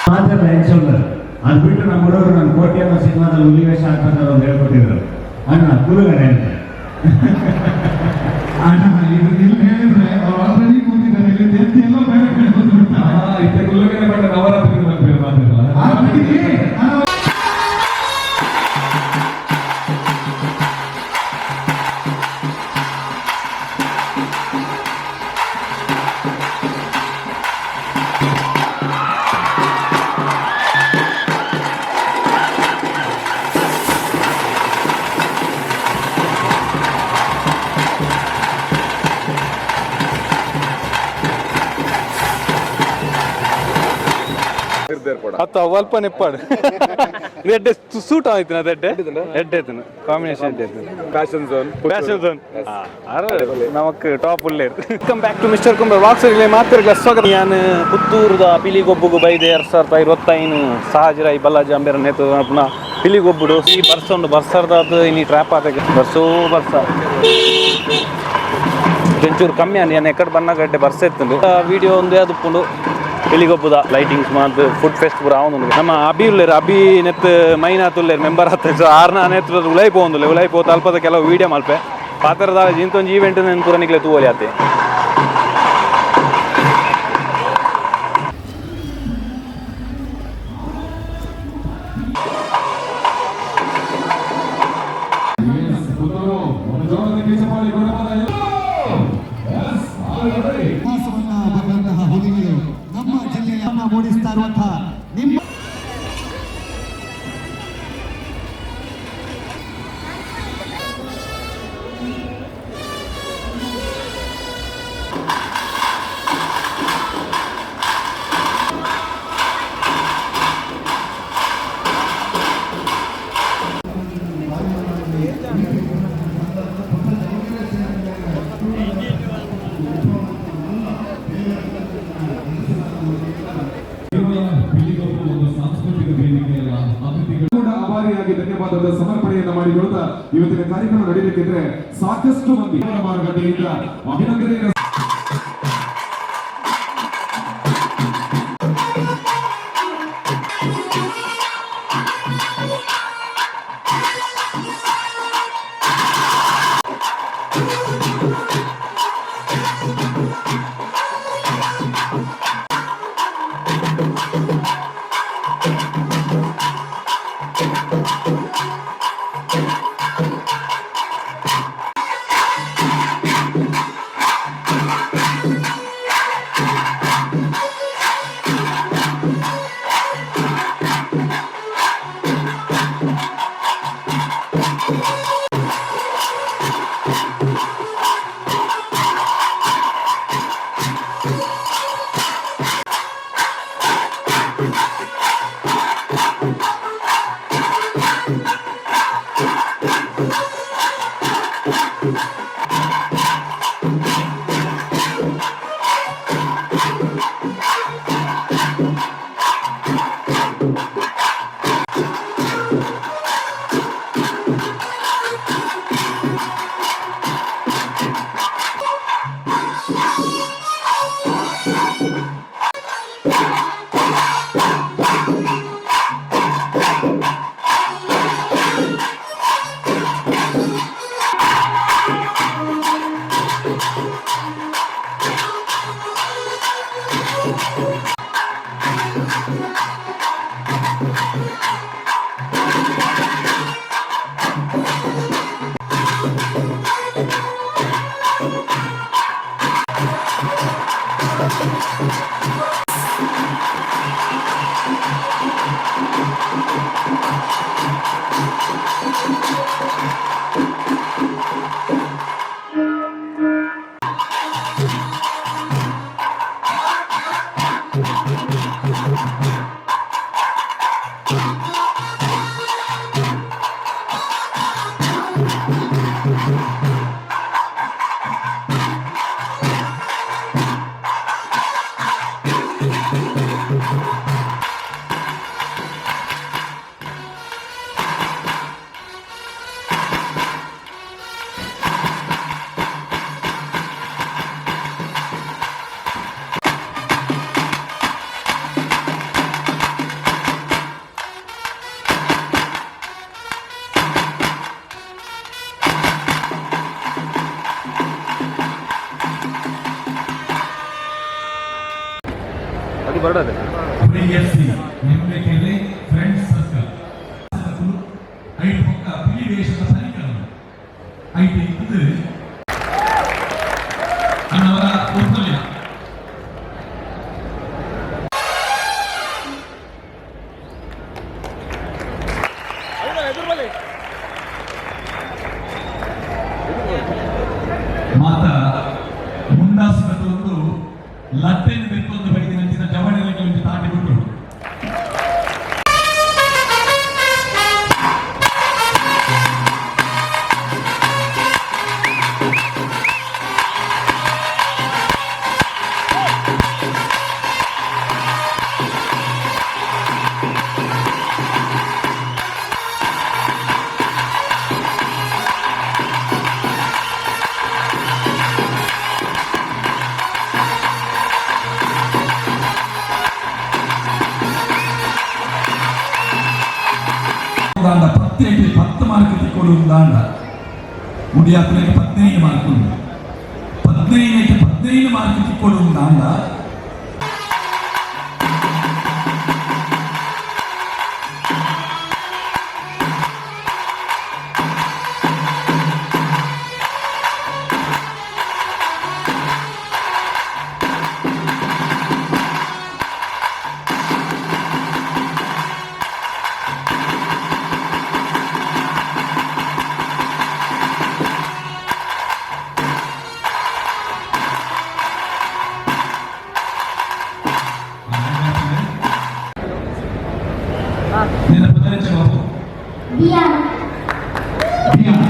ಮಾತ್ರ ಎಂಚೊಲ್ಲ ಅದು ಬಿಟ್ಟು ನಮ್ಮ ಹುಡುಗರು ನನ್ನ ಕೋಟಿ ಅನ್ನೋ ಸಿನಿಮಾದಲ್ಲಿ ಹುಲಿ ವೇಷ ಹಾಕ್ಬೇಕಾದ್ರೆ ಒಂದು ಹೇಳ್ಕೊಟ್ಟಿದ್ರು, ಅಣ್ಣ ಕುರುಗನೆ ಅಂತ. ಅಣ್ಣ, ಇದು ಇಲ್ಲಿ ಹೇಳಿದ್ರೆ ಅವ್ರು ಆಲ್ರೆಡಿ ಕೂತಿದ್ದಾರೆ ಇಲ್ಲಿ, ಎತ್ತಿ ಎಲ್ಲೋ ಬೇರೆ ಕಡೆ ಕೂತ್ಬಿಡ್ತಾರೆ. ಇತ್ತೆ ಕುಲ್ಲಗನೆ ಪಂಡ ನವರಾತ್ರಿ ಮಲ್ಪೆರ್ ಮಾತೆರ್ಲ. ಆಲ್ರೆಡಿ ಅಣ್ಣ. ಅತ್ತ ಅಲ್ಪ ನೆಪ್ಪಾಡು ಎಡ್ಡೆ ಸೂಟ್ ಆಯ್ತು ಅದೆಡ್ಡೆ ಎಡ್ಡೆ ಆಯ್ತು, ಕಾಂಬಿನೇಷನ್ ಎಡ್ಡೆ ಆಯ್ತು. Fashion zone. Fashion zone ನಮಕ್ ಟಾಪ್ ಉಳ್ಳೇರು. Welcome back to mister Kumble vlogs. ಮಾತಿರ್ಗಳ ಸ್ವಾಗತ. ಯಾನ್ ಪುತ್ತೂರುದ ಪಿಲಿಗೊಬ್ಬುಗು ಬೈದೆ. 2025 ಸಹಜರಾಯಿ ಬಲ್ಲಾಜಿ ಅಂಬೇರ ನೇತೃತ್ವ ಪುನಃ ಪಿಲಿಗೊಬ್ಬುಡು. ಈ ಬರ್ಸ ಉಂಡು, ಬರ್ಸರ್ದಾದ್ ಇನಿ ಟ್ರ್ಯಾಪ್ ಆತಗೆ ಬರ್ಸೋ ಬರ್ಸ ಒಂಚೂರು ಕಮ್ಮಿ ಅನ್ ಯಾನ್ ಎಕಡೆ ಬಣ್ಣ ಗಡ್ಡೆ ಬರ್ಸ ಇತ್ತುಂಡು. ವಿಡಿಯೋ ಒಂದೇ ಅದು ಪಿಲಿಗೊಬ್ಬುದ ಲೈಟಿಂಗ್ಸ್ ಮಾತು, ಫುಡ್ ಫೆಸ್ಟ್ ಪೂರ ಆವೊಂದುಂಡು. ನಮ್ಮ ಅಭಿ ಉಲ್ಲೇರು, ಅಭಿ ನೆತ್ ಮೈನಾತ್ ಉಲ್ಲೇರು, ಮೆಂಬರ್ ಆತ. ಸೊ ಆರ್ನ ನೇತೃತ್ವದ ಉಲೈ ಪೋವೊಂದುಲ್ಲೆ. ಉಲೈ ಪೋತ ಅಲ್ಪದ ಕೆಲವು ವೀಡಿಯೋ ಮಲ್ಪೆ ಪಾತೆರದ ಇಂತೊಂಜಿ ಈವೆಂಟ್ ನೆನ್ ಪೂರ ನಿಕ್ಲೆ ತೂವೊಲಿ ಆತೆ. ಪುತ್ತೂರು ಒಂದು ಜೋರಾದ ಕೈ ಚಪ್ಪಾಳೆ ಕೊಡಬಾರ. S, already. ಇತಿಹಾಸವನ್ನ ಬರೆದಂತಹ ಹುಲಿಗಳು ನಮ್ಮ ಜಿಲ್ಲೆಯನ್ನ ಮೂಡಿಸ್ತಾ ಇರುವಂತಹ ನಿಮ್ಮ ಕೇವಲ ಪಿಲಿಗೊಬ್ಬು ಒಂದು ಸಾಂಸ್ಕೃತಿಕ ವೇದಿಕೆಯಲ್ಲ, ಅತಿಥಿಗಳು ಕೂಡ ಅಭಾರಿಯಾಗಿ ಧನ್ಯವಾದದ ಸಮರ್ಪಣೆಯನ್ನ ಮಾಡಿಕೊಳ್ತಾ ಇವತ್ತಿನ ಕಾರ್ಯಕ್ರಮ ನಡೀಲಿಕ್ಕಿದ್ರೆ ಸಾಕಷ್ಟು ಮಂದಿ ಮಾರುಕಟ್ಟೆಯಿಂದ ಅಭಿನಂದನೆಯನ್ನು ನಿಂಗೆ ಬರೋದೆ. ಎಫ್ ಸಿ ನಿಂಬೆಕೆರೆ ಫ್ರೆಂಡ್ಸ್ ಸರ್ಕಲ್ ಐದು ಪಕ್ಕ ಪಿಲಿ ವೇಷದ ಸೈನಿಕರು ಐದು ಇದ್ದು ಅನ್ನವರ ಉತ್ಪಲ್ಯ. ಮಾತ ಮುಂಡಾಸು ಒಂದು ಲಟ್ಟೆಯನ್ನು ಬೆಕ್ಕೊಂದು ಬೈದಿ ನಂಚಿನ ಜವಳಿಗೆ ಒಂದು ತಾಟಿ ಬಿಟ್ಟು. ದಾಂಡ ಪತ್ತೆಗೆ 10 ಮಾರ್ಕ್ ತಿಕ್ಕೊಳ್ಳುವುದು. ದಾಂಡ ಮುಡಿಯಾತ್ರೆಗೆ 15 ಮಾರ್ಕ್ ಉಂಟು. 15ಕ್ಕೆ 15 ಮಾರ್ಕ್ ತಿಕ್ಕೊಳ್ಳುವುದು ದಾಂಡ. ನಿನ್ನ ಪುದರೆಂಚ ಬಾಬು? ಬಿಯಾನ್. ಬಿಯಾನ್.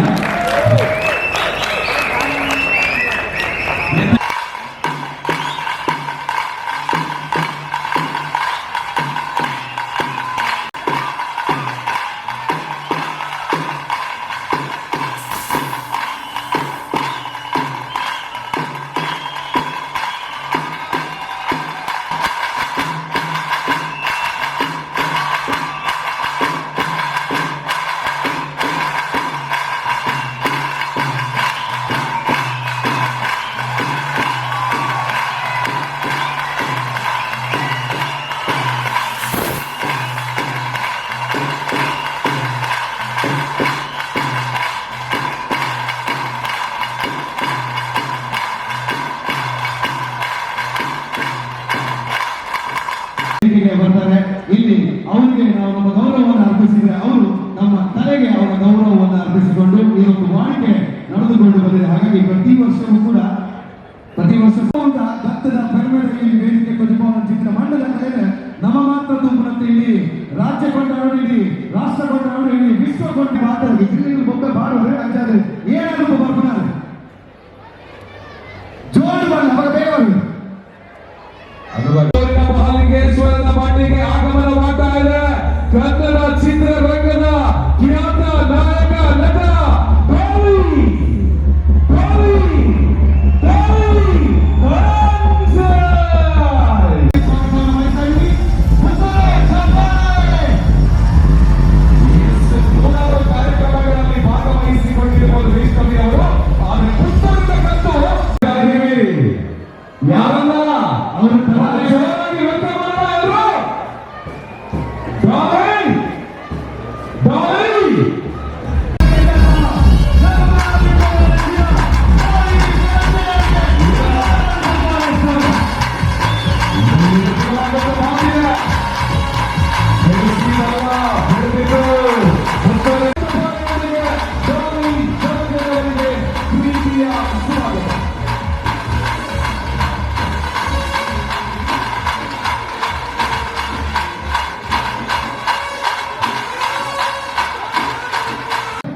ವೇದಿಕೆಗೆ ಬರ್ತಾರೆ. ಇಲ್ಲಿ ಅವರಿಗೆ ನಾವು ನಮ್ಮ ಗೌರವವನ್ನು ಅರ್ಪಿಸಿದ್ರೆ ಅವರು ನಮ್ಮ ತಲೆಗೆ ಅವರ ಗೌರವವನ್ನು ಅರ್ಪಿಸಿಕೊಂಡು ಈ ಒಂದು ವಾಡಿಕೆ ನಡೆದುಕೊಂಡು ಬಂದಿದೆ. ಹಾಗಾಗಿ ಪ್ರತಿ ವರ್ಷವೂ ಕೂಡ, ಪ್ರತಿ ವರ್ಷ ದತ್ತದ ಪೆರ್ಮೆದಲ್ಲಿ ವೇದಿಕೆ ಪ್ರತಿಭಾವನ ಚಿತ್ರ ಮಂಡಲ ಕಡೆಗೆ ನಮ್ಮ ಮಾತ್ರ ತೂಪುನಂತೆ ಇಲ್ಲಿ ರಾಜ್ಯ ಕೊಂಡಾಡು, ಇಡೀ ರಾಷ್ಟ್ರ ಕೊಂಡಾಡು, ಇಡೀ ವಿಶ್ವ ಕೊಂಡ ಮಾತಾಡಿ ಜಿಲ್ಲೆಗಳು ಬೊಬ್ಬೆ ಬಾಡುವೆ. ಅಂಚಾದ್ರೆ ಏನಾದರೂ ಬರ್ಪುನಾರು ಜೋರು ಬರಲ್ಲ, ಅವಾಗ ಬೇಗ ಬರ್ಬೇಕು. ಮಹಾಲಿಂಗೇಶ್ವರನ ಪಾಟಿಗೆ ಆಗಮನವಾಗ್ತಾ ಇದೆ ಕನ್ನಡ ಚಿತ್ರರಂಗದ ಖ್ಯಾತ ನಾಯಕ ನಟ ಡಾಲಿ, ಡಾಲಿ, ಡಾಲಿ ಧನಂಜಯ್. ಸ್ವಾಗತವನ್ನು ವಹಿಸ್ತಾ ಇದ್ದೀವಿ. ಹುಬ್ಬಳ್ಳಿ ಚಪ್ಪಾಳೆ! ನೂರಾರು ಕಾರ್ಯಕ್ರಮಗಳಲ್ಲಿ ಭಾಗವಹಿಸಿಕೊಂಡಿರಬಹುದು ವೈಷ್ಣವಿ ಅವರು, ಆದ್ರೆ ಪುಸ್ತಕದ ಕತ್ತು ಇದ್ದೀವಿ. ಯಾರನ್ನ ಅವರು ಭಾರಿ ಜೋರಾಗಿ welcome ಮಾಡೋಣ ಎಲ್ರು. ಡಾಲಿ, ಡಾಲಿ. ಪ್ರೀತಿಯ ಸ್ವಾಗತ.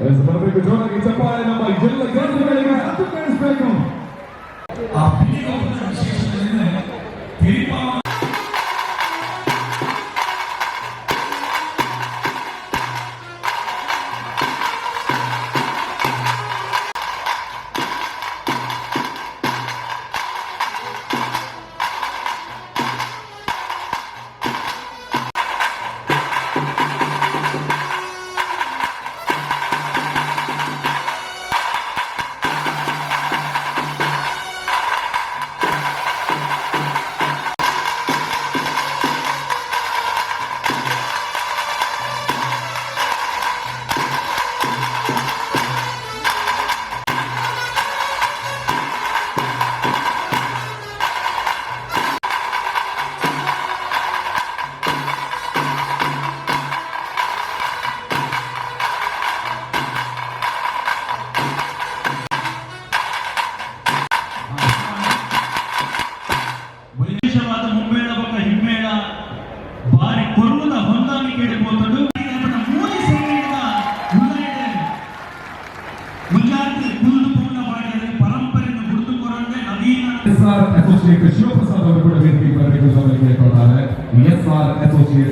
ಎಸ್, ಬರಬೇಕು ಜೋರಾಗಿ ಚಪ್ಪಾಳೆ ನಮ್ಮ ಎಲ್ಲ ಗೆಳೆಯರಿಗೆ. ಅದು ಕೇಳಿಸ್ಬೇಕು. ಆ ಪಿಲಿಗೊಬ್ಬನ ವಿಶೇಷತೆ ಅಂದ್ರೆ ತೆರಿಪಾವ.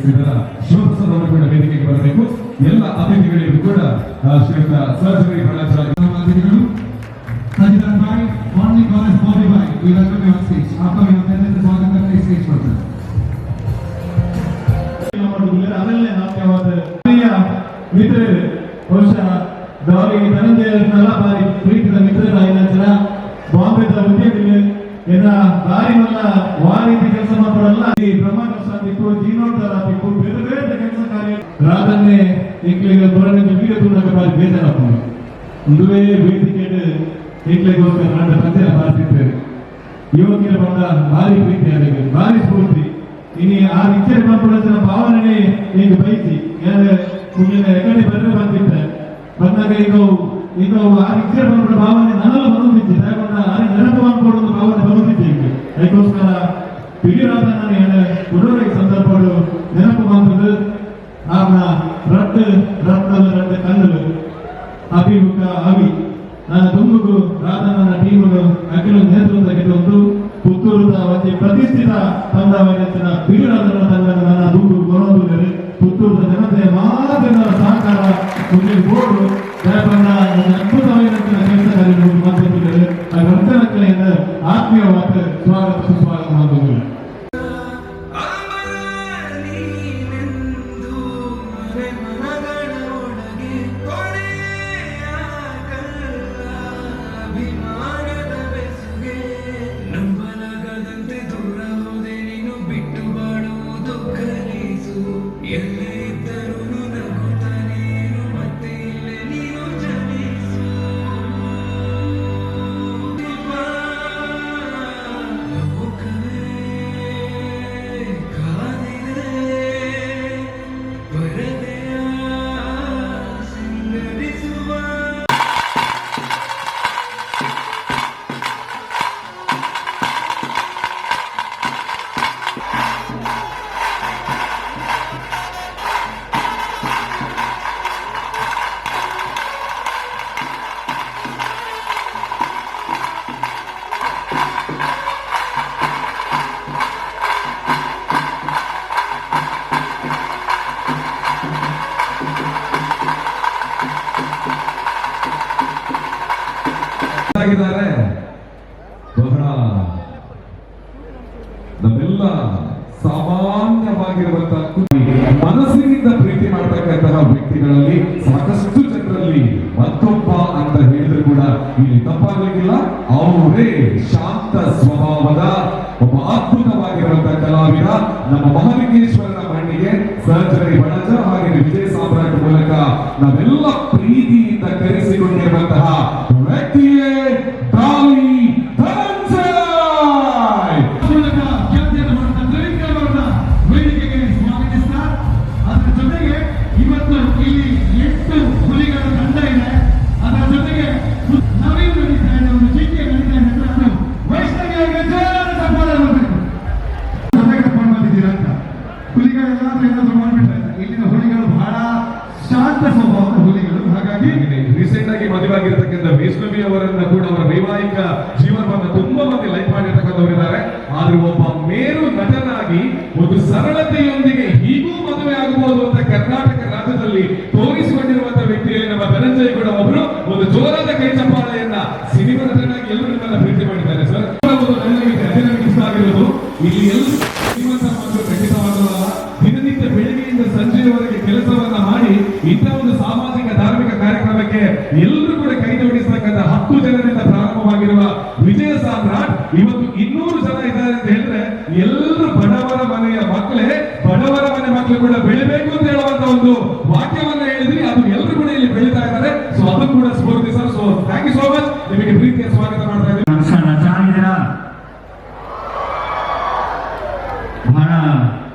ಶ್ರೀಧರ ಶಿವಪ್ರಸಾದ್ ಅವರು ಕೂಡ ವೇದಿಕೆಗೆ ಬರಬೇಕು. ಎಲ್ಲ ಅತಿಥಿಗಳಿಗೂ ಕೂಡ ಶ್ರೀಯುತ ಸರ್ಜರಿ ಬಣಜ ನಮ್ಮ ಅತಿಥಿಗಳು सजिदान भाई, मॉर्निंग कॉलेज बॉबी भाई, we welcome you on stage. आपका भी हम दिल से स्वागत करते हैं स्टेज पर सर. ಅದರಲ್ಲೇ ನಾಟ್ಯವಾದ ಪ್ರಿಯ ಮಿತ್ರರು, ಬಹುಶಃ ಡಾಲಿ ಧನಂಜಯ ಬಾರಿ ಪ್ರೀತಿದ ಮಿತ್ರರಾಯಿನ ಬಾಂಬೆದ ಉದ್ಯಮಿಗಳು ಎನ್ನ ಬಾರಿ ಮಲ್ಲ ವಾ ರೀತಿ ಕೆಲಸ ಮಾಡ್ತಾರಲ್ಲ, ಈ ಬ್ರಹ್ಮಕಲಶ ತಿಕ್ಕು, ಜೀರ್ಣೋದ್ಧಾರ ತಿಕ್ಕು, ಬೇರೆ ಬೇರೆ ಕೆಲಸ ಕಾರ್ಯ. ರಾಧನ್ನೇ ಎಂಕ್ಲೆಗ್ ಬೊರಣಿಂಜ ವೀಡಿಯೋ ತೂನಗ ಬಾರಿ ಬೇಜಾರಾಪುಂಡು. ಉಂದುವೇ ವೇದಿಕೆಡ್ ಎಂಕ್ಲೆಗೋಸ್ಕರ ನಾಡ ತಂದೆಯ ಬಾರ್ತಿದ್ದೇವೆ. ಯುವಕಿಯರ ಬಂದ ಭಾರಿ ಪ್ರೀತಿ ಆಗಿದೆ, ಭಾರಿ ಸ್ಫೂರ್ತಿ. ಇನಿ ಆ ವಿಚಾರ ಮಾಡ್ಕೊಳ್ಳೋ ಭಾವನೆ ಈಗ ಬಯಸಿ ಯಾರು ಮುಂದಿನ ಎಕಡೆ ಬರ್ರೆ ಬಂದಿದ್ದೆ ಬಂದಾಗ ಈಗ ಈಗ ಆ ವಿಚಾರ ಮಾಡ್ಕೊಳ್ಳೋ ಭಾವನೆ ನನ್ನೆಲ್ಲ ಬರುತ್ತಿದ್ದೆ. ಯಾಕಂದ್ರೆ ಆ ನೆನಪು ಮಾಡ್ಕೊಳ್ಳೋ ಭಾವನೆ ಬರುತ್ತಿದ್ದೆ ಈಗ. ಅದಕ್ಕೋಸ್ಕರ ಹಿರಿಯರಾದ ನಾನು ಹೇಳ ಕುಡೋರಿಗೆ ಸಂದರ್ಭಗಳು ನೆನಪು ಮಾಡ್ತದೆ. ಆರ್ನ ರಟ್ಟು ರತ್ನದ ರಟ್ಟು ಕಣ್ಣು ಅಭಿಮುಖ ಅವಿ ನನ್ನ ತುಂಬುಗು ರಾಧಣ್ಣನ ಟೀಮುನು ಅಖಿಲ ನೇತೃತ್ವದ ಒಂದು ಪುತ್ತೂರುದ ಒಂಜಿ ಪ್ರತಿಷ್ಠಿತ ತಂಡವಾಯಿನ ಪಿರಿರಾಧನ ತಂಡದ ನನ್ನ ದುಂಬು ಕೊರೊಂದು. ಪುತ್ತೂರುದ ಜನತೆ ಮಾತ್ರ ಸಹಕಾರ ಮುಂದೆ ಬೋರ್ಡು ದಯಪಂಡ ಅದ್ಭುತವಾದ ಕೆಲಸ ಕಾರ್ಯಗಳು ಮಾಡ್ತಿದ್ದಾರೆ. ಆತ್ಮೀಯವಾದ ಸ್ವಾಗತ ಸುಸ್ವಾಗತ ಮಾಡ್ತಿದ್ದಾರೆ. ಅಮರ ನೀನೆಂದು ಮನೆ ಮನಗಳ ಒಳಗೆ ಕೊನೆಯಾಗಲ್ಲ ಅಭಿಮಾನದ ಬೆಸುಗೆ. ನಂಬಲಾಗದಂತೆ ದೂರ ಹೋದೆ ನೀನು, ಬಿಟ್ಟು ಬಾಳುವುದು ಕಲಿಸು. ಎಲ್ಲೇ ಇದ್ದರೂ ನಗುತ್ತ ನೀನು, ಮತ್ತೆ ಇಲ್ಲೇ ನೀನು ಜನಿಸು. ದೀಪ ಲೋಕವೇ ಕಾದಿದೆ, ಪರದೆಯ ಸಿಂಗರಿಸುವ. ಆಗಿದ್ದಾರೆ. ಬಹಳ ನಮ್ಮೆಲ್ಲ ಸಾಮಾನ್ಯವಾಗಿರುವಂತಹ ಮನಸ್ಸಿನಿಂದ ಪ್ರೀತಿ ಮಾಡ್ತಕ್ಕಂತಹ ವ್ಯಕ್ತಿಗಳಲ್ಲಿ ಸಾಕಷ್ಟು ಜನರಲ್ಲಿ ಮತ್ತೊಬ್ಬ ಅಂತ ಹೇಳಿದ್ರು ಕೂಡ ಇಲ್ಲಿ ತಪ್ಪಾಗ್ಲಿಕ್ಕಿಲ್ಲ. ಅವರೇ ಶಾಂತ ಸ್ವಭಾವದ ಒಬ್ಬ ಅದ್ಭುತವಾಗಿರುವಂತಹ ಕಲಾವಿದ. ನಮ್ಮ ಮಹಾಲಿಂಗೇಶ್ವರನ ಮಣ್ಣಿಗೆ ಸಹಚರಿ ಬಣಜ ಹಾಗೆ ವಿಜಯ ಸಾಮ್ರಾಟ್ ಮೂಲಕ ನಾವೆಲ್ಲ ಪ್ರೀತಿಯಿಂದ ಕರೆಸಿಕೊಂಡಿರುವಂತಹ ವ್ಯಕ್ತಿಯೇ ಡಾಲಿ ಧನಂಜಯ್. ಮೂಲಕ ಖ್ಯಾತಿಯನ್ನು ಹೊಂದಿದ ತ್ರಿವಿಕ್ರಮ್ ಅವರನ್ನ ವೇದಿಕೆಗೆ ಸ್ವಾಗತಿಸ್ತಾ, ಅದರ ಜೊತೆಗೆ ಇವತ್ತು ಇಲ್ಲಿ ಎಂಟು ಹುಲಿಗಳ ತಂಡ ಇದೆ. ಅದರ ಜೊತೆಗೆ ನವೀನ್ ನಡೀತಾ ಇದೆ, ಒಂದು ಜಿಂಕೆ ನಡೀತಾ ಇದೆ ಅಂದ್ರೆ ಅದು ವೈಷ್ಣವಿ ಅವರಿಗೆ ಜೋರಾದ ಚಪ್ಪಾಳೆ ಬರಬೇಕು. ಜೊತೆಗೆ ಕರ್ಕೊಂಡು ಬಂದಿದ್ದೀರಾ ಅಂತ. ಹುಲಿಗಳೆಲ್ಲಾದ್ರೂ ಏನಾದ್ರು ಮಾಡ್ಬಿಟ್ರೆ, ಇಲ್ಲಿನ ಹುಲಿಗಳು ಬಹಳ ಶಾಂತ ಸ್ವಭಾವದ ಹುಲಿಗಳು. ಹಾಗಾಗಿ ರೀಸೆಂಟ್ ಆಗಿ ಮದುವೆ ಆಗಿರ್ತಕ್ಕಂಥ ವೈಷ್ಣವಿ ಅವರನ್ನ ಕೂಡ, ಅವರ ವೈವಾಹಿಕ ಜೀವನವನ್ನ ತುಂಬಾ ಮಂದಿ ಲೈಕ್ ಮಾಡಿರ್ತಕ್ಕಂಥವರಿದ್ದಾರೆ. ಆದ್ರೆ ಒಬ್ಬ ಮೇರು ನಟನಾಗಿ ಒಂದು ಸರಳತೆಯೊಂದಿಗೆ ಹೀಗೂ ಮದುವೆ ಆಗಬಹುದು ಅಂತ ಕರ್ನಾಟಕ ರಾಜ್ಯದಲ್ಲಿ ತೋರಿಸಿಕೊಂಡಿರುವಂತಹ ವ್ಯಕ್ತಿಯಲ್ಲಿ ನಮ್ಮ ಧನಂಜಯ ಕೂಡ ಒಬ್ಬರು. ಒಂದು ಜೋರಾದ ಕೈ ಚಪ್ಪಾಳೆಯನ್ನ. ಸಿನಿಮಾ ನಟನಾಗಿ ಎಲ್ಲರೂ ನಿಮ್ಮನ್ನ ಪ್ರೀತಿ ಮಾಡಿದ್ದಾರೆ ಸರ್. ಒಂದು ಡೈಲಾಗ್ ಇದೆ, ಅದೇ ನನಗೆ ಇಷ್ಟ ಆಗಿರೋದು. ಇಲ್ಲಿ ಎಲ್ಲ ಶ್ರೀಮಂತ ಮಕ್ಕಳು ಖಂಡಿತವಾಗಲ್ಲ. ದಿನನಿತ್ಯ ಬೆಳಿಗ್ಗೆಯಿಂದ ಸಂಜೆಯವರೆಗೆ ಕೆಲಸವನ್ನ ಮಾಡಿ ಇಂಥ ಒಂದು ಸಾಮಾಜಿಕ ಧಾರ್ಮಿಕ ಕಾರ್ಯಕ್ರಮಕ್ಕೆ ಎಲ್ಲರೂ ಕೂಡ ಕೈ ಜೋಡಿಸತಕ್ಕಂಥ 10 ಜನರಿಂದ ಪ್ರಾರಂಭವಾಗಿರುವ ವಿಜಯ ಸಾಮ್ರಾಟ್ ಇವತ್ತು 200 ಜನ ಇದ್ದಾರೆ ಅಂತ ಹೇಳಿದ್ರೆ, ಎಲ್ಲರೂ ಬಡವರ ಮನೆಯ ಮಕ್ಕಳೇ, ಬಡವರ ಮನೆ ಮಕ್ಕಳು ಕೂಡ ಬೆಳಿಬೇಕು ಅಂತ ಹೇಳುವಂತ ಒಂದು ವಾಕ್ಯವನ್ನ ಹೇಳಿದ್ರಿ. ಅದು ಎಲ್ಲರೂ ಕೂಡ ಇಲ್ಲಿ ಬೆಳೀತಾ ಇದ್ದಾರೆ. ಸೊ ಅದು ಕೂಡ ಸ್ಫೂರ್ತಿ sir. So thank you so much. ನಿಮಗೆ ಪ್ರೀತಿಯ ಸ್ವಾಗತ ಮಾಡ್ತಾ ಇದ್ದೀವಿ. ನಮಸ್ಕಾರ, ಚೆನ್ನಾಗಿದ್ದೀರಾ? ಬಹಳ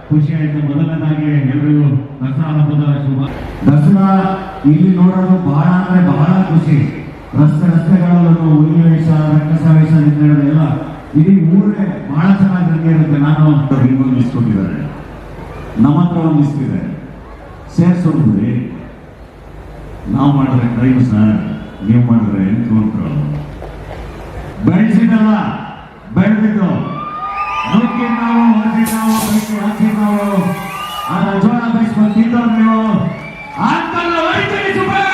ಖುಷಿ ಆಯ್ತು. ಮೊದಲನೇದಾಗಿ ಎಲ್ರಿಗೂ ದಸರಾ ಹಬ್ಬದ ಶುಭ. ದಸರಾ ಇಲ್ಲಿ ನೋಡೋದು ಬಹಳ ಅಂದ್ರೆ ಬಹಳ ಖುಷಿ. ರಸ್ತೆ ರಸ್ತೆಗಳಲ್ಲೂ ಹುಲಿ ವೇಷ, ರಕ್ಕಸ ವೇಷ ಎಲ್ಲ ಇಡೀ ಊರೇ ಬಹಳ ಚೆನ್ನಾಗಿ ಇರುತ್ತೆ. ನಾನು ಒಂದು ಲಿಸ್ಟ್ ಕೊಟ್ಟಿದ್ದಾರೆ, ನಮ್ಮ ಹತ್ರ ಒಂದು ಲಿಸ್ಟ್ ಇದೆ, ಸೇರ್ಸೋದ್ರಿ. ನಾವು ಮಾಡಿದ್ರೆ ಕ್ರೈಮ್ ಸರ್, ನೀವು ಮಾಡಿದ್ರೆ ಎನ್ಕೌಂಟ್ರು. ಬೆಳೆಸಿದಲ್ಲ, ಬೆಳೆದಿದ್ದು. ನುಗ್ಗಿ ನಾವು, ಹೊರಗೆ ನಾವು, ಬೆಂಕಿ ಹಾಕಿ ನಾವು. ಜೋಳ ಬಯಸ್ಕೊಂಡು ತಿಂದವ್ರು ನೀವು ಅಂತಲ್ಲ ಹೊಡಿತೀರಿ ಸೂಪರ್.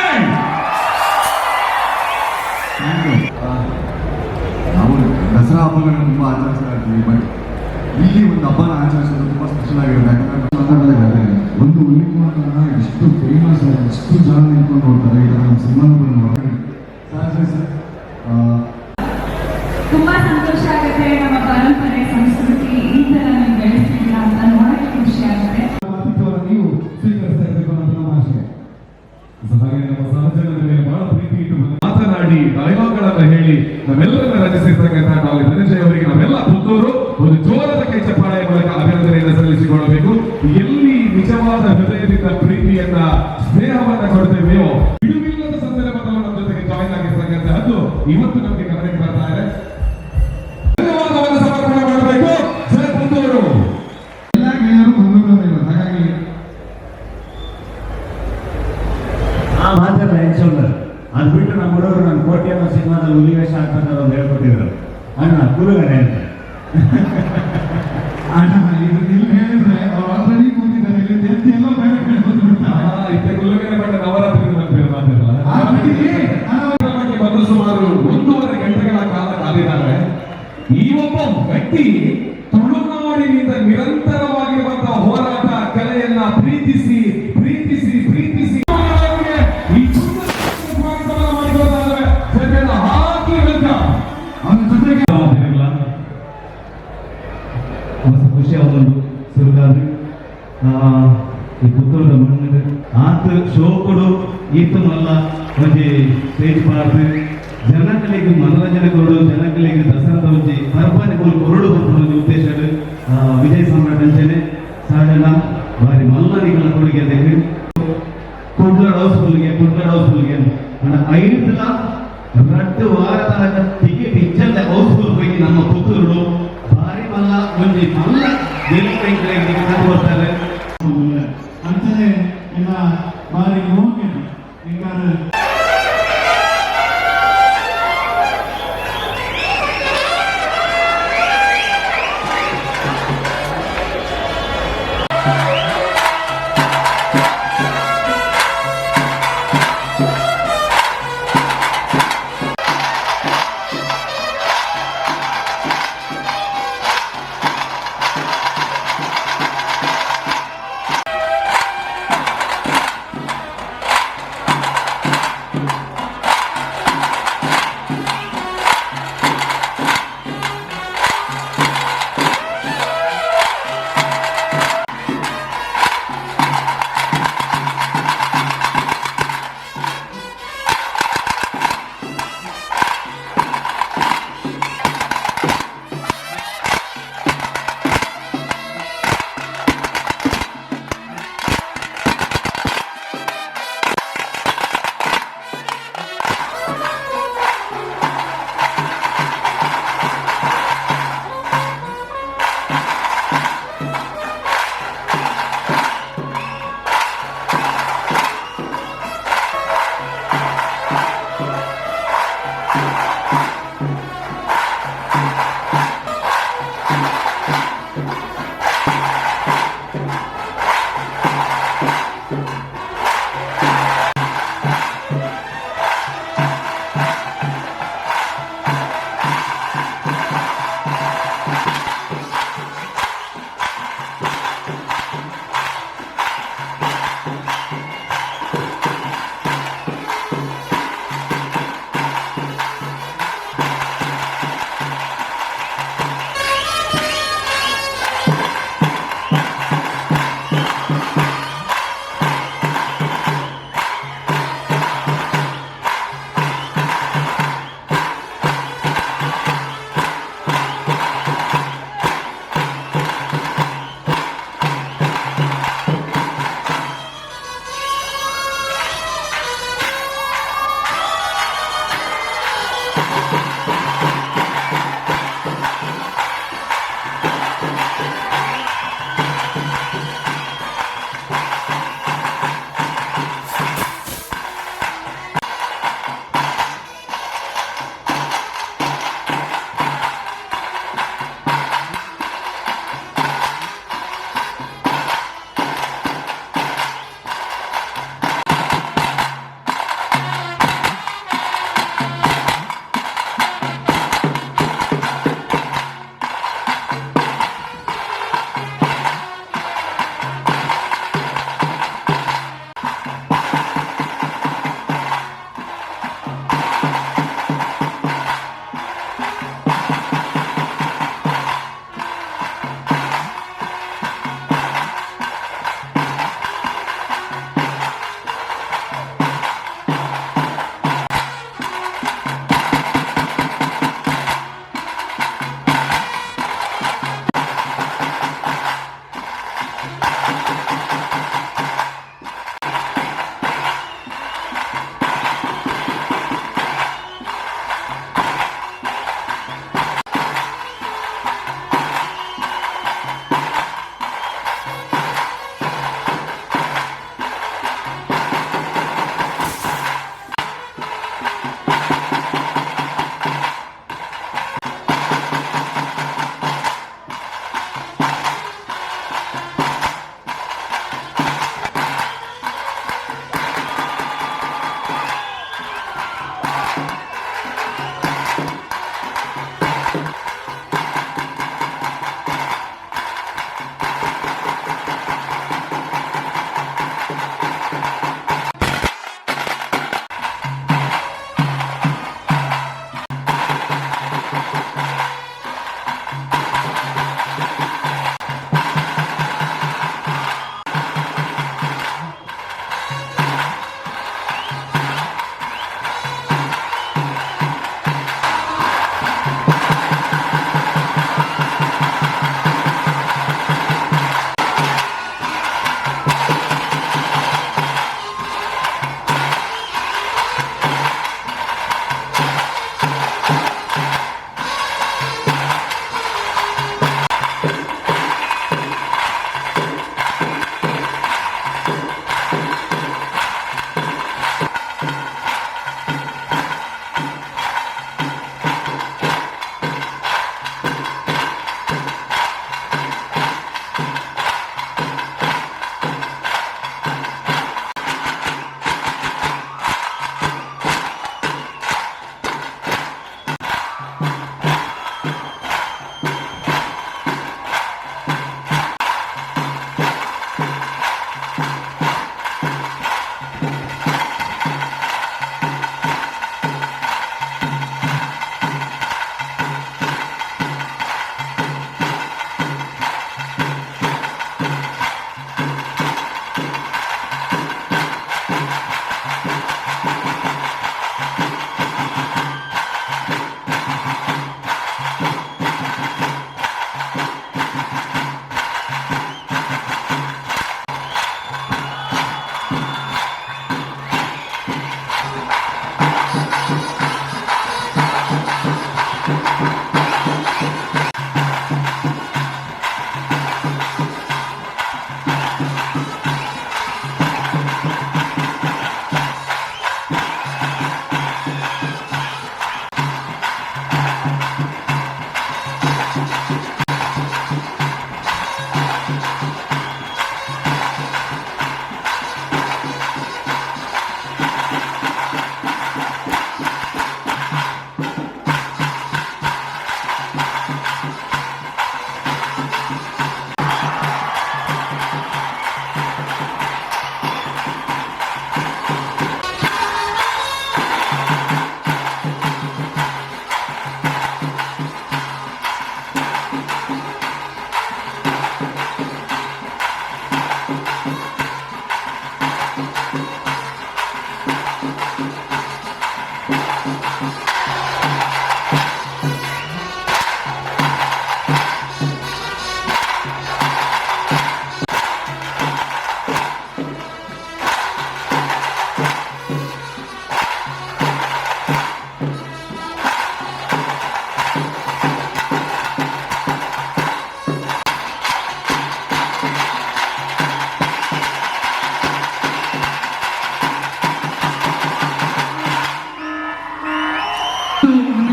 Thank you. ನಾವು ದಸರಾ ಹಬ್ಬಗಳನ್ನ ತುಂಬ ಆಚರಿಸ್ತಾ ಇರ್ತೀವಿ, ಬಟ್ ಇಲ್ಲಿ ಒಂದು ಹಬ್ಬನ ಆಚರಿಸೋದು ತುಂಬ ಸ್ಪೆಷಲ್ ಆಗಿರುತ್ತೆ. ಯಾಕಂದ್ರೆ ಒಂದು ಹುಲಿಕುಮಾರನ ಇಷ್ಟು ಫೇಮಸ್, ಇಷ್ಟು ಜನ ನಿಂತ್ಕೊಂಡು ನೋಡ್ತಾರೆ. ಈ ಥರ ನಮ್ಮ ಸಿನಿಮಾನು ನೋಡ್ತಾರೆ ಸರ್ ಸರ್ ಸರ್. ತುಂಬಾ ಸಂತೋಷ ಆಗುತ್ತೆ. ನಮ್ಮ ಪರಂಪರೆ, ಸಂಸ್ಕೃತಿ ಈ ತರ ನೀವು ಬೆಳೆಸ್ತಿದ್ದೀರಾ ಅಂತ ನೋಡಕ್ಕೆ ಖುಷಿ ಆಗುತ್ತೆ. ಆತಿಥ್ಯವನ್ನು ನೀವು ಸ್ವೀಕರಿಸ್ತಾ ಇರಬೇಕು ಅನ್ನೋದು ನಮ್ಮ ಆಶಯ. ಸೊ ಹಾಗೆ ನಮ್ಮ ಸಹಜನ ಮೇಲೆ ಬಹಳ ಪ್ರೀತಿ ಇಟ್ಟು ಬಂದು ಮಾತನಾಡಿ, ಡೈಲಾಗ್ ಗಳನ್ನ ಹೇಳಿ ನಮ್ಮೆಲ್ಲರನ್ನ ರಚಿಸಿರ್ತಕ್ಕಂಥ ಡಾಲಿ ಧನಂಜಯ ಅವರಿಗೆ ನಾವೆಲ್ಲ ಪುತ್ತೂರು ಒಂದು ಜೋರಾದ ಕೈ ಚಪ್ಪಾಳೆಯ ಮೂಲಕ ಅಭಿನಂದನೆಯನ್ನು ಸಲ್ಲಿಸಿಕೊಳ್ಳಬೇಕು. ಎಲ್ಲಿ ನಿಜವಾದ ಹೃದಯದಿಂದ ಪ್ರೀತಿಯನ್ನ, ಸ್ನೇಹವನ್ನ ಕೊಡ್ತೇವೆಯೋ, ಬಿಡುವಿಲ್ಲದ ಸಂದರ್ಭದಲ್ಲೂ ನಮ್ಮ ಜೊತೆಗೆ ಜಾಯಿನ್ ಆಗಿರ್ತಕ್ಕಂತಹದ್ದು ಇವತ್ತು ನಮಗೆ ಗಮನಕ್ಕೆ ಬರ್ತಾ ಇದೆ. ಧನ್ಯವಾದವನ್ನು ಸಮರ್ಪಣೆ ಮಾಡಬೇಕು. ಜಯ ಪುತ್ತೂರು. ಎಲ್ಲ ಗೆಳೆಯರು ಮಂಗಳೂರವರೇ, ಹಾಗಾಗಿ ಆ ಮಾತಾಡ ಹೆಂಚೋಲ್ಲ. ಅದು ಬಿಟ್ಟು ನಮ್ಮ ಹುಡುಗರು ನಾನು ಕೋಟಿ ಅನ್ನೋ ಸಿನಿಮಾದಲ್ಲಿ ಹುಲಿ ವೇಷ ಹಾಕ್ಬೇಕಾದ್ರೆ ಒಂದು ಹೇಳ್ಕೊಟ್ಟಿದ್ರು, ಅಣ್ಣ ಕುರುಗನೆ ಅಂತ. ಅಣ್ಣ, ಇದು ಇಲ್ಲಿ ಹೇಳಿದ್ರೆ ಅವ್ರು ಆಲ್ರೆಡಿ ಕೂತಿದ್ದಾರೆ ಇಲ್ಲಿ, ಎತ್ತಿ ಎಲ್ಲೋ ಬೇರೆ ಕಡೆ ಬಂದ್ಬಿಡ್ತಾರೆ. ಇತ್ತೆ ಕುಲ್ಲುಗನೆ ಬಣ್ಣ ನವರಾತ್ರಿ ನೆನಪಿರೋ ಮಾತಿರಲ್ಲ. Already ಅಣ್ಣ, ಕಾರ್ಯಕ್ರಮಕ್ಕೆ ಬಂದು ಸುಮಾರು 1.5 ಗಂಟೆಗಳ ಕಾಲ ಕಾದಿದ್ದಾರೆ. ಈ ಒಬ್ಬ ವ್ಯಕ್ತಿ ತುಳುನಾಡಿನಿಂದ ನಿರಂತರವಾಗಿರುವಂತಹ ಹೋರಾಟ, ಕಲೆಯನ್ನ ಪ್ರೀತಿಸಿ ಪ್ರೀತಿಸಿ ಪ್ರೀತಿಸಿ ಈ ಸುಂದರ ಸ್ವಾಗತವನ್ನು ಮಾಡಿಕೊಳ್ತಾ ಇದ್ದಾರೆ. ಜೊತೆಯನ್ನು ಹಾಕಿ welcome. ಅವನ ಜೊತೆಗೆ ಮಸ್ತ್ ಖುಷಿ ಆವೊಂದುಂಡು. ಸುರುಕಾದ್ ಈ ಪುತ್ತೂರದ ಮಣ್ಣು ಆತ್ ಶೋಕುಡು ಈತ್ ಮಲ್ಲ ಒಂಜಿ ಸ್ಟೇಜ್ ಪಾಡ್ದು ಜನಕಲಿಗೆ ಮನರಂಜನೆ ಕೊಡು, ಜನಕಲಿಗೆ ದಸರಾದ ಒಂಜಿ ಪರ್ಬನೆ ಕೊಡು ಕೊರಡು ಬರ್ಪುನ ಒಂಜಿ ಉದ್ದೇಶ ವಿಜಯ್ ಸಾಮ್ರಾಟ್ ಅಂಚನೆ ಸಹಜನ ಬಾರಿ ಮಲ್ಲ ನಿಗಳ ಕೊಡುಗೆ ಅದಕ್ಕೆ. ಕುಡ್ಲಡ್ ಹೌಸ್ಫುಲ್ಗೆ, ಕುಡ್ಲಡ್ ಹೌಸ್ಫುಲ್ಗೆ ಅಂಡ ಐದುಲ 2 ವಾರ ತನಕ ಟಿಕೆಟ್ ಇಜ್ಜಂದೆ ಹೌಸ್ಫುಲ್ ಹೋಗಿ ನಮ್ಮ ಪುತ್ತೂರು ಬಾರಿ ಮಲ್ಲ ಒಂಜಿ ಮಲ್ಲ ಗೆಲುವು ಬರ್ತಾರೆ. ಅಂಚನೆ ಇನ್ನ ಬಾರಿ ಮೋಕೆ ಹಿಂಗಾರು.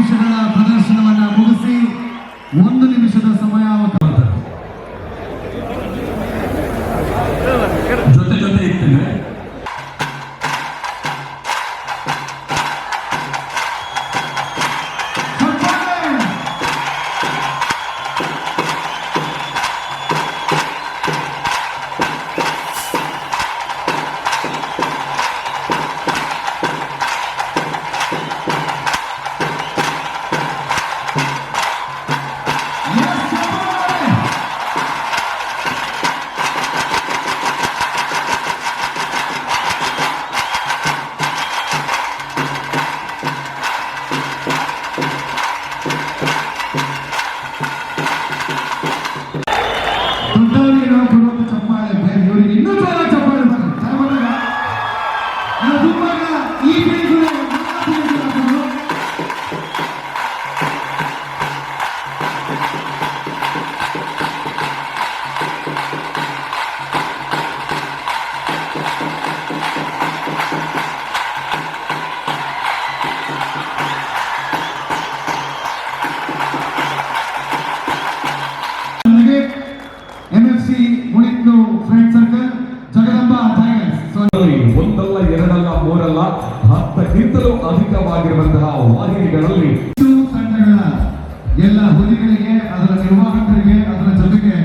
ನಿಮಿಷಗಳ ಪ್ರದರ್ಶನವನ್ನ ಮುಗಿಸಿ 1 ನಿಮಿಷದ ಸಮಯ ಜೊತೆ ಜೊತೆ ಇರ್ತೇವೆ. ಚಪ್ಪಾಳೆ. Yes, ಚಪ್ಪಾಳೆ. ದೊಡ್ಡವರಿಗೆ ನಾವು ಕೊಡುವಂತ ಚಪ್ಪಾಳೆ ಬೇರೆ, ಇವರಿಗೆ ಇನ್ನೂ ಜೋರಾಗಿ ಚಪ್ಪಾಳೆ ಬರಲಿ. ಚಾಮರಾಜ, ನಾವು ತುಂಬಾಗ ಈ ಪೀಳಿಗೆ ನಮ್ಮ ಪೀಳಿಗೆ ಹಾಕೋದು. ನನಗೆ MFC ಮುಳಿತ್ಲು friend circle, Jagadamba tigers. ಸೊ ಒಂದಲ್ಲ, ಎರಡಲ್ಲ, ಮೂರಲ್ಲ, 10ಕ್ಕಿಂತಲೂ ಅಧಿಕವಾಗಿರುವಂತಹ ವಾಹಿನಿಗಳಲ್ಲಿ ಇಷ್ಟು ತಂಡಗಳ ಎಲ್ಲ ಹುಲಿಗಳಿಗೆ, ಅದರ ನಿರ್ವಾಹಕರಿಗೆ, ಅದರ ಜೊತೆಗೆ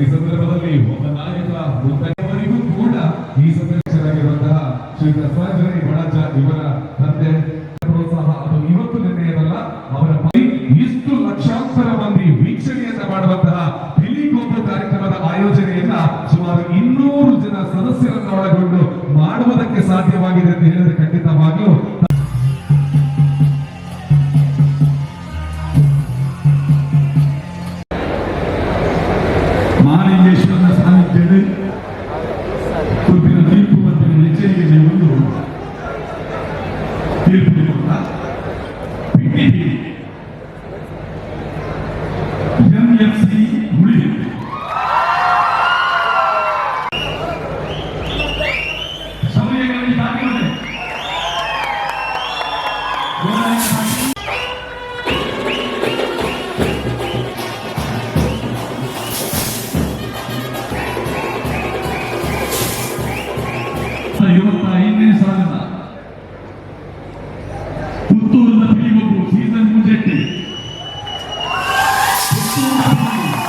ಈ ಸಂದರ್ಭದಲ್ಲಿ ಒಬ್ಬ ನಾಯಕ ಮುಂತಾದವರಿಗೂ ಕೂಡ ಈ ಸಂದರ್ಶನಾಗಿರುವಂತಹ ಶ್ರೀಯುತ ಸಹಜರಿ ಬಣಜ ಇವರ ತಂದೆ ಪ್ರೋತ್ಸಾಹ ಅದು ಇವತ್ತು ನಿನ್ನೆಯದಲ್ಲ. ಅವರ ಇಷ್ಟು ಲಕ್ಷಾಂತರ ಮಂದಿ ವೀಕ್ಷಣೆಯನ್ನ ಮಾಡುವಂತಹ ಪಿಲಿಗೋಪು ಕಾರ್ಯಕ್ರಮದ ಆಯೋಜನೆಯನ್ನ ಸುಮಾರು 200 ಜನ ಸದಸ್ಯರನ್ನ ಒಳಗೊಂಡು ಮಾಡುವುದಕ್ಕೆ ಸಾಧ್ಯವಾಗಿದೆ ಅಂತ ಹೇಳಿದ್ರೆ ಖಂಡಿತವಾಗಿಯೂ ಮಹಾಲಿಂಗೇಶ್ವರನ ಸಾನ್ನಿಧ್ಯದ ಕುರಿತಿನ ತೀರ್ಪು ಮತ್ತು ಎಚ್ಚರಿಕೆ ಒಂದು ತೀರ್ಪು ಕೊಟ್ಟ ಪಿಟಿಪಿ ಎಂಎಫ್ಸಿ ಮುಳಿದೆ. ಸಮಯಗಳಲ್ಲಿ ಬಾಕಿ. 25ನೇ ಸಾಲಿನ ಪುತ್ತೂರಿನ ಪಿಲಿಗೊಬ್ಬು ಸೀಸನ್ ಮುಜೆಟ್ಟಿ. ಪುತ್ತೂರಿನ ಪಿಲಿ.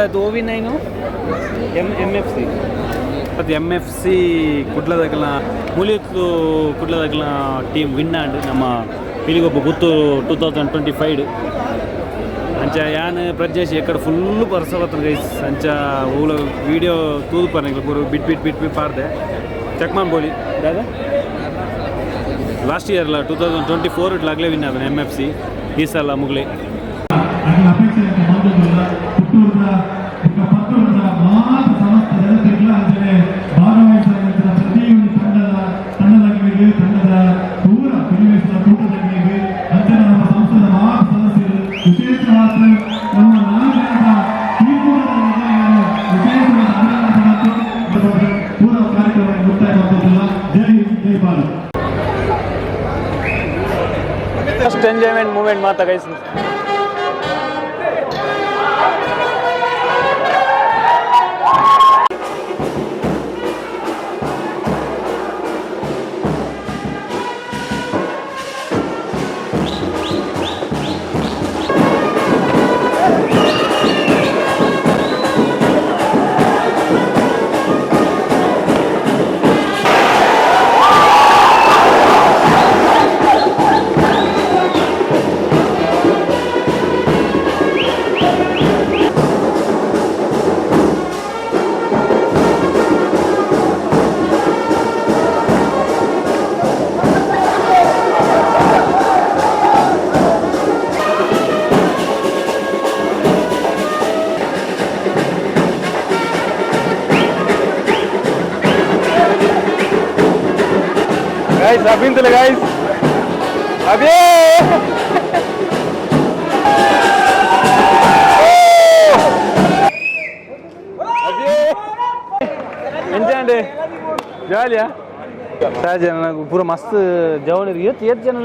ಅದು O V 9 M M F C ಅದು M F C ಕುಡ್ಲದಾಗಲ ಮುಲಿಯತ್ಲು ಕುಡ್ಲದಾಗಲ team win and ನಮ್ಮ ಪಿಲಿಗೊಬ್ಬ ಪುತ್ತೂರು 2025. ಅಂಚ ಯಾನ್ ಪ್ರಜ್ಞೇಶ್ ಎಕ್ಕಡ ಫುಲ್ ಬರ್ಸ ಬತ್ತನ ಗೈಸ್. ಅಂಚ ಓಲ ವೀಡಿಯೋ ತೂದು ಪರ್ನೆ ಪೂರ ಬಿಟ್ ಬಿಟ್ ಬಿಟ್ ಬಿಟ್ ಪಾರ್ದೆ ಚೆಕ್ ಮಾಡ್ಬೋಲಿ ದಾದ. ಲಾಸ್ಟ್ ಇಯರ್ಲ 2024 ಇಟ್ಲಾಗಲೇ ವಿನ್ ಆದನೆ M F C. ಈ ಸಲ ಮುಗ್ಲಿ. ಅಖಿಲ ಅಪೇಕ್ಷೆ ಮಂದೊಂದುಲ್ಲ ಪುತ್ತೂರ್ದ ಬೊಕ್ಕ ಪತ್ತೂರ್ದ ಮಾತ ಸಮಸ್ತ ಜನತೆಗ್ಲ ಅಂಚನೆ ಭಾಗವಹಿಸಿದ ಪ್ರತಿಯೊಂದು ತಂಡದ ತಂಡದಗಳಿಗೆ, ತಂಡದ ಪೂರ ಪರಿವೇಶದ ಕೂಟದಗಳಿಗೆ, ಅಂಚನೆ ನಮ್ಮ ಸಂಸ್ಥೆದ ಮಾತ ಸದಸ್ಯರು, ವಿಶೇಷವಾದ ನಮ್ಮ ನಾಲ್ಕು ತೀರ್ಪುಗಳ ವಿಶೇಷವಾದ ಅಭಿನಂದನೆ ಮತ್ತು ಪೂರ ಕಾರ್ಯಕ್ರಮ ಮುಕ್ತಾಯ ಮಾಡ್ತಿಲ್ಲ. ಜೈ ಹಿಂದ್, ಜೈ ಭಾರತ್. First enjoyment moment ಮಾತಾ ಗೈಸ್. ಗೈಸ್, ಅಭಿಂತಲೆ ಗೈಸ್, ಅಭಿ. ಎಂಜಾಂಡೆ ಜಾಲಿಯಾ ಸಹಜ నాకు ಪೂರ ಮಸ್ತ್ ಜವಳಿ. ಏತ್ ಏತ್ ಜನ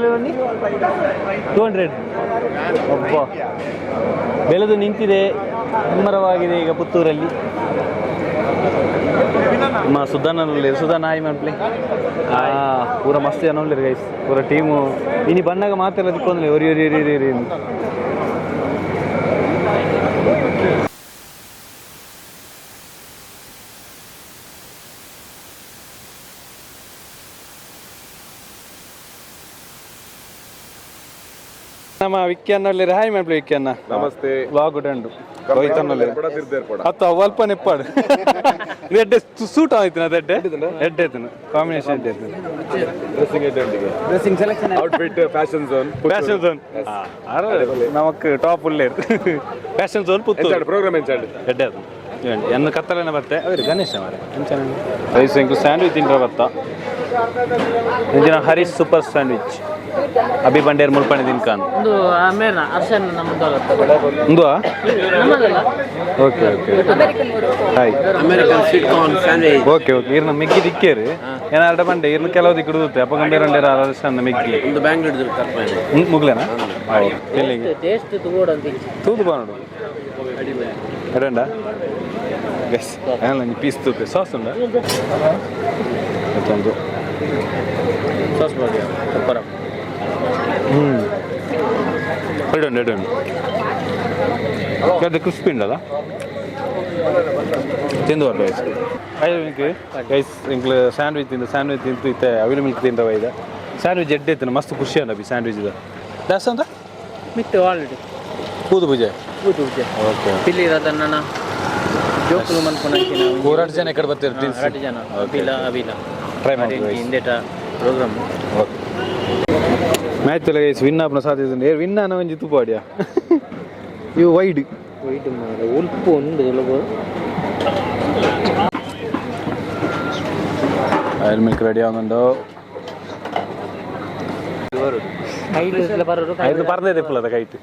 200. ಒಬ್ಬ ಬೆಳೆದು ನಿಂತಿದೆ, ಹೆಮ್ಮರವಾಗಿದೆ ಈಗ ಪುತ್ತೂರಲ್ಲಿ. ನಮ್ಮ ಸುಧಾನಲ್ಲಿ ಸುಧಾನ್ ಹಾಯ್ ಮನ್ಪ್ಲಿ. ಪೂರ ಮಸ್ತ್ ಜನ ಉಲ್ಲೆರ್ ಗೈಸ್, ಪೂರ ಟೀಮು. ಇನಿ ಬಣ್ಣಗ ಮಾತೆಲ್ಲ ದಿಕ್ಕೊಂದಿಲ್ಲ ಒರಿ ಒರಿ ಒರಿ ಒರಿ ಒರಿ. ನಮ್ಮ ವಿಕ್ಕಿ ಅನ್ನ ಹಾಯ್ ಮನ್ಪ್ಲಿ ವಿಕ್ಕಿ ಅನ್ನ. ನಮಸ್ತೆ. ವ್ಲಾಗ್ ಉಂಟು ರೋಹಿತ್. ಅತ್ತ ಅಲ್ಪ ನೆಪ್ಪಾಡು ಇದು ಎಡ್ಡೆ ಸೂಟ್ ಆಯ್ತು ಅದು ಎಡ್ಡೆ ಎಡ್ಡೆ ಆಯ್ತು, ಕಾಂಬಿನೇಷನ್ ಎಡ್ಡೆ ಆಯ್ತು. Outfit fashion zone. Fashion zone ನಮಕ್ top ಉಳ್ಳೇರು fashion zone Puttur. Program ಎಂಚಾಂಡ್? ಎಡ್ಡೆ ಅದು ಎನ್ನ ಕತ್ತಲೆನ ಬತ್ತೆ ಅವ್ರು ಗಣೇಶ ಮಾರೆ. ರೈಸ್ ಎಂಕು ಸ್ಯಾಂಡ್ವಿಚ್ ತಿಂಡ್ರೆ ಬತ್ತ ಇಂಜಿನ ಹರೀಶ್ ಸೂಪರ್ ಸ್ಯಾಂಡ್ವಿಚ್. ಅಭಿ ಬಂಡೇರ್ ಮುಲ್ಪಣಿ ತಿನ್ಕಾನ್. ಒಂದು ಆಮೇಲೆ ಅರ್ಶನ್ ನಮ್ಮದು. ಒಂದು ನಮ್ಮದಲ್ಲ. Okay okay, hi. American sweet corn sandwich. Okay okay, ಇರ್ನ ಮೆಗ್ಗಿ ದಿಕ್ಕೇರು ಏನಾರಡ ಬಂಡೆ ಇರ್ನ ಕೆಲವು ದಿಕ್ಕುಡುತ್ತೆ ಅಪ್ಪ ಗಂಭೀರ ಅರ್ಶನ್ ಮೆಗ್ಗಿ. ಒಂದು ಬ್ಯಾಂಗ್ಳೂರ್ ತರ್ಪಾನೆ. ಮುಗ್ಲೇನಾ ಎಲ್ಲಿಗೆ? ಟೇಸ್ಟ್ ತಗೋಡು ಅಂತ. ತೂದು ಬಾ ನೋಡು. ಎಡಂಡ ಗೈಸ್, ಒಂಜಿ ಪೀಸ್ ತೂಪೆ. ಸಾಸ್ ಉಂಡ ಮತ್ತೊಂದು. ಸಾಸ್ ಬಗ್ಗೆ ಸೂಪರ್. ಹ್ಞೂ, ಎಡುಂಡು ಎಡುಂಡು. ಅದು ಕ್ರಿಸ್ಪಿ ಉಂಡಲ್ಲ, ತಿಂದು ಬರ್ ಗೈಸ್. ಐದು ಗೈಸ್, ಇಂಕ್ಲು ಸ್ಯಾಂಡ್ವಿಚ್ ತಿಂದು, ಸ್ಯಾಂಡ್ವಿಚ್ ತಿಂತು ಇತ್ತೆ ಅವಿನ ಮಿಲ್ಕ್ ತಿಂದ ಇದೆ. ಸ್ಯಾಂಡ್ವಿಚ್ ಎಡ್ಡೆ ಇತ್ತು, ಮಸ್ತ್ ಖುಷಿ ಅಲ್ಲ ಬಿ ಸ್ಯಾಂಡ್ವಿಚ್ ಇದೆ ದಾಸ್ ಅಂತ. ಮಿತ್ತು ಆಲ್ರೆಡಿ. ಕೂದು ಪೂಜೆ. ಕೂತು ಪೂಜೆ. ಓಕೆ. ಪಿಲ್ಲಿ ರದನ್ನ ಜೋಕುಲು ಮನ್ಪುನ. ಹೋರಾಟ ಜನ ಎಕಡೆ ಬರ್ತೀರಿ? ರಡ್ಡು ಜನ, ಅಬಿಲ ಅಬಿಲ. ಟ್ರೈ ಮಾಡಿ. ಹಿಂದೆಟ program. Okay, match ಎಲ್ಲ ಗೈಸ್, ವಿನ್ ಆಪನ ಸಾಧ್ಯತೆ ಉಂಡು. ವಿನ್ ಆನ ಒಂಜಿ ತುಪಾಡಿಯಾ ಇವು ವೈಡ್. ವೈಟ್ ಮಾರೆ, ಉಲ್ಪು ಉಂಡು ತುಲಬೋದು. Oil milk ready ಆಗುಂಡು. ಐದು ಬರೋರು. ಐದು ಪರ್ದೆ ತಿಪ್ಪಲದ ಕೈಟ್.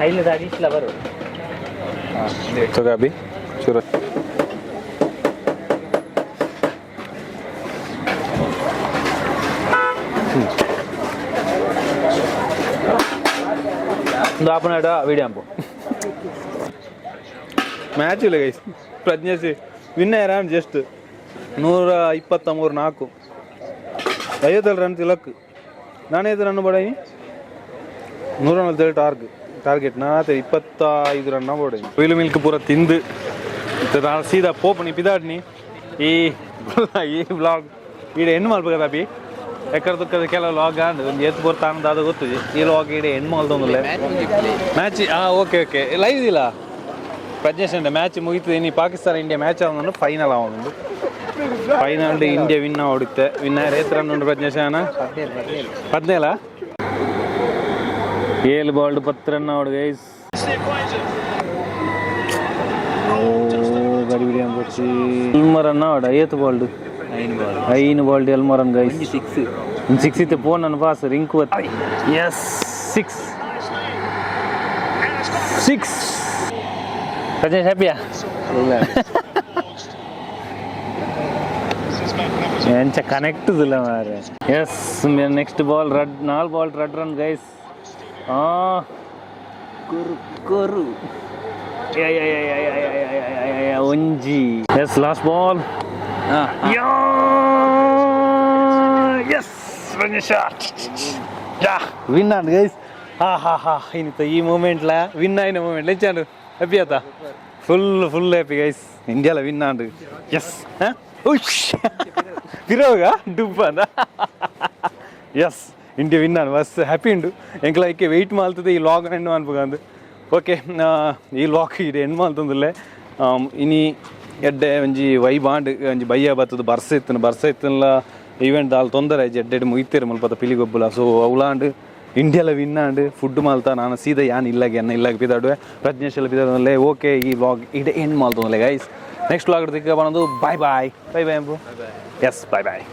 ಐದು ಅಡಿಸ್ಲ ಬರೋರು. ತಗೋ ಅಭಿ ಶುರು. ಒಂದು ಆಪನಾಡ ವಿಡಿಯೋ ಅಂಪು ಮ್ಯಾಚ್ ಇಲ್ಲ ಗೈಸ್. ಪ್ರಜ್ಞೇಶ್ ವಿನ್ ಆರಾಮ್. Just 123 4, 50 run Tilak. ನಾನೇ ರನ್ ಬಡಾಯಿ 147 ಟಾರ್ಗ್. ಟಾರ್ಗೆಟ್ ನಾತೆ 25 ರನ್ ಬೋಡು. ಕುಯಿಲು ಮಿಲ್ಕ್ ಪೂರ ತಿಂದು ನಾನು ಸೀದಾ ಪೋಪುನಿ, ಪಿದಾಡ್ನಿ. ಈ ಈ ವ್ಲಾಗ್ ಈಡೆ ಎಂಡ್ ಮಲ್ಪುಗದ ಅಭಿ. ಎಕ್ಕಡ ತುಕ್ಕದ ಕೆಲವು ವ್ಲಾಗ್ ಆಂಡ್, ಒಂಜಿ ಏತ್ ಪೊರ್ತು ಆಂಡ್ ದಾದ ಗೊತ್ತುಜಿ. ಈ ವ್ಲಾಗ್ ಈಡೆ ಎಂಡ್ ಮಲ್ತೊಂದುಲ್ಲೆ. ಮ್ಯಾಚ್, ಹಾಂ, ಓಕೆ ಓಕೆ, ಲೈವ್ ಇಲ್ಲ. ಪ್ರಜ್ಞೇಶ್, ಮ್ಯಾಚ್ ಮುಗಿತದೆ. ಇನಿ ಪಾಕಿಸ್ತಾನ ಇಂಡಿಯಾ ಮ್ಯಾಚ್ ಆವೊಂದುಂಡು, ಫೈನಲ್ ಆವೊಂದುಂಡು. ಫೈನಲ್ ಇಂಡಿಯಾ ವಿನ್ ಆವೊಡಿತ್ತೆ. ವಿನ್ ಆಯೆರೆ ಏತ್ ರನ್ ಉಂಡು ಪ್ರಜ್ಞೇಶ್? 17, 17? 7 ಬಾಲ್ಡ್ 10 ರನ್ ಆವೊಡು ಗೈಸ್. ಓ, ಗಡಿ ಬಿಡಿ ಅನ್ಪೊಚ್ಚಿ. 7 ರನ್ ಆವಡ. ಏತ್ ಬಾಲ್ಡ್? 9 ಬಾಲ್. 9 ಬಾಲ್ಡ್ 7 ರನ್ ಗೈಸ್. ಸಿಕ್ಸ್. ಸಿಕ್ಸ್ ಇತ್ತೆ ಪೋನ್ ನನ್ನ ಪಾಸ್ Rinku. Yes, six six. Prajnesh, ಹ್ಯಾಪಿಯಾ? ಎಂಚ ಕನೆಕ್ಟ್ ಇಲ್ಲ ಮಾರೆ. ಎಸ್, ನೆಕ್ಸ್ಟ್ ಬಾಲ್ ರಡ್ ನಾಲ್ ಬಾಲ್ ರಡ್ ರನ್ ಗೈಸ್. ಆ ಕೊರು ಕೊರು. ಒಂಜಿ. Yes, last ball. S, win and guys. ಹಾ ಹಾ ಹಾ, ಇನ್ನಿತ್ತ ಈ ಮೂಮೆಂಟ್ಲ, ವಿನ್ ಆಯಿನ ಮೂಮೆಂಟ್ ಎಂಚಾಂಡು? ಹ್ಯಾಪಿ ಆತ? Full full happy guys. ಇಂಡಿಯಾಲ ವಿನ್ ಆಂಡ್. ಎಸ್, ತಿರೋಗ ಡುಬ್ಬ ಅಂದ. ಎಸ್, ಇಂಡಿಯಾ ವಿನ್ ಆಂಡ್, ಮಸ್ತ್ ಹ್ಯಾಪಿ ಉಂಡು. ಎಂಕ್ಲ ಐಕೆ ವೆಯ್ಟ್ ಮಾಲ್ತದೆ ಈ ವ್ಲಾಗ್ ಎಂಡ್ ಅನ್ಪುಗಂದು. ಓಕೆ, ಈ ವ್ಲಾಗ್ ಇದು ಎಂಡ್ ಮಾಲ್ತೊಂದುಲ್ಲೆ. ಇನಿ ಎಡ್ಡೆ ಒಂಜಿ ವೈಬ್ ಆಂಡ್. ಒಂಜಿ ಬಯ್ಯ ಬತ್ತದ, ಬರ್ಸ ಇತ್ತನ, ಬರ್ಸ ಇತ್ತನ್ಲ ಈವೆಂಟ್ ದಾಲ್ ತೊಂದರೆ ಆಯ್ಜಿ. ಎಡ್ಡೆಡ್ ಮುಗಿತೇರು ಮುಲ್ಪದ ಪಿಲಿಗೊಬ್ಬುಲ. ಸೊ ಅವ್ಲಾಂಡ್, ಇಂಡಿಯಾಲ ವಿನ್ ಆಂಡ್. ಫುಡ್ ಮಾಲ್ತ ನಾನು ಸೀದಾ ಯಾನ್ ಇಲ್ಲಾಗ, ಎನ್ನ ಇಲ್ಲಾಗ ಪಿದಾಡುವೆ. ಪ್ರಜ್ಞೇಶ್ ಪಿದಾಡುವಲ್ಲೇ. ಓಕೆ, ಈ ವ್ಲಾಗ್ ಇಡೆ ಎಂಡ್ ಮಾಲ್ತೊಂದುಲ್ಲೆ ಗೈಸ್. ನೆಕ್ಸ್ಟ್ ವ್ಲಾಗ್ ದಿಕ್ಕ ಬಂದು. ಬಾಯ್ ಬಾಯ್, ಬೈ ಬೈ ಅಂಬು. Yes, bye boy.